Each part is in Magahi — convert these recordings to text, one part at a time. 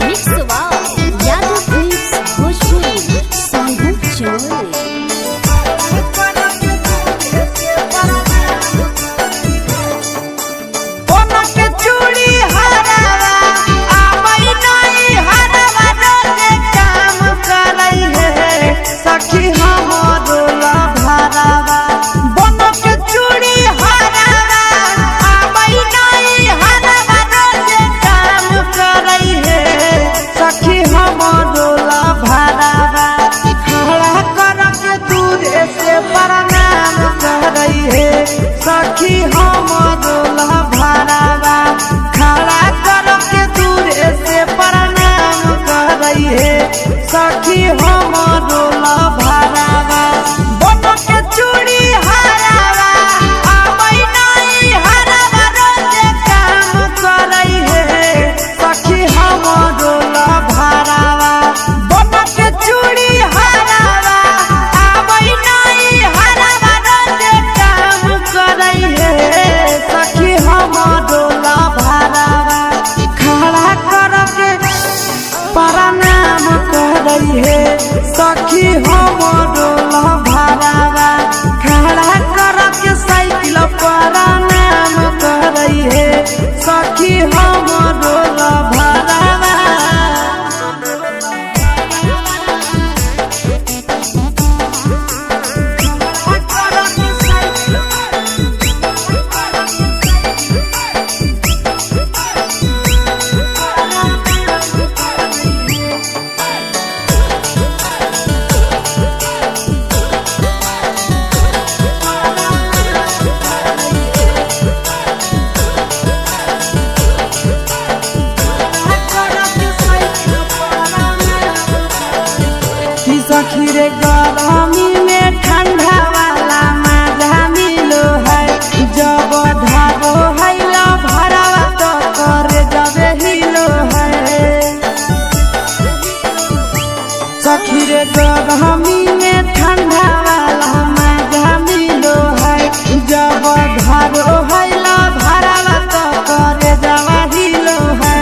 Mix wow Yadav films Bhojpuri Sonu चोरी। के चूड़ी हरावा आबै नहीं हरावा रोजे काम करै है सखी हमरो भरावा। बन के चूड़ी हरावा आबै नहीं हरावा रोजे काम करै है सखी हमरो भरावा। खड़ा कर के दूर से प्रणाम करै है सखी हमरो भरावा। खड़ा कर के दूर से प्रणाम करै है सखी हमरो भरावा। बन के चूड़ी हरावा आबै नहीं हरावा रोजे काम करै है सखी हमरो भरावा। बन के चूड़ी हरावा आबै नहीं हरावा रोजे काम करै है सखी हमरो भरावा। खड़ा कर के प्रणाम करै है सखी हमरो भरावा। खड़ा कर के साइकिल प्रणाम करै है सखी हमरो भरावा। कि सखी रे गरमी में ठंडा वाला मजा मिलो है जब धारो है ला भरावा तो कर जबे हिलो है। सखी रे गरमी में ठंडा वाला मजा मिलो है जब धारो है ला भरावा तो कर जबा हिलो है।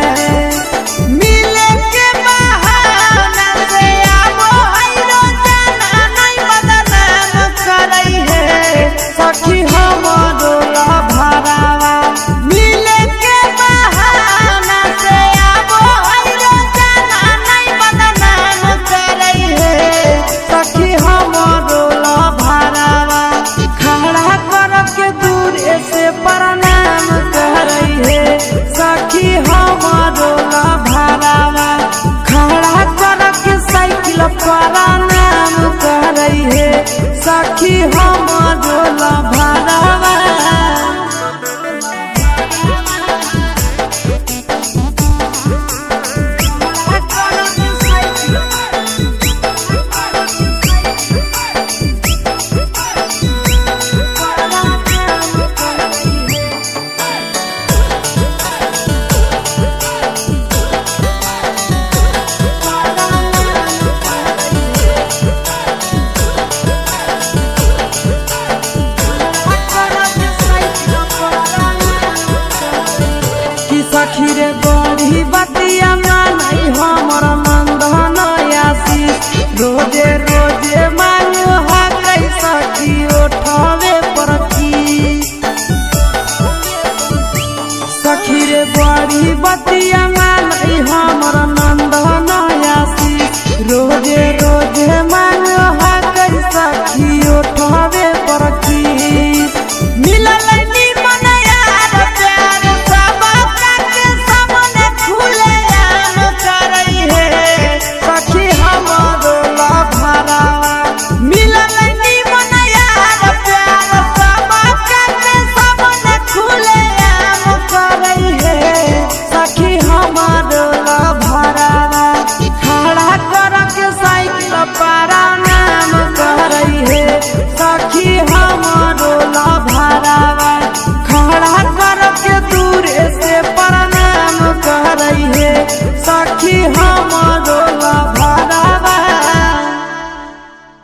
मिले के बहाना से आवो है रोजाना नहीं बदनाम करै है सखी हमरो भरावा। मिले के बहाना से आवो है रोजाना नहीं बदनाम करै है सखी हमरो भरावा। खड़ा कर के दूर से प्रणाम करै है सखी हमरो भरावा। खड़ा कर के साइकिल प्रणाम करै है सखी।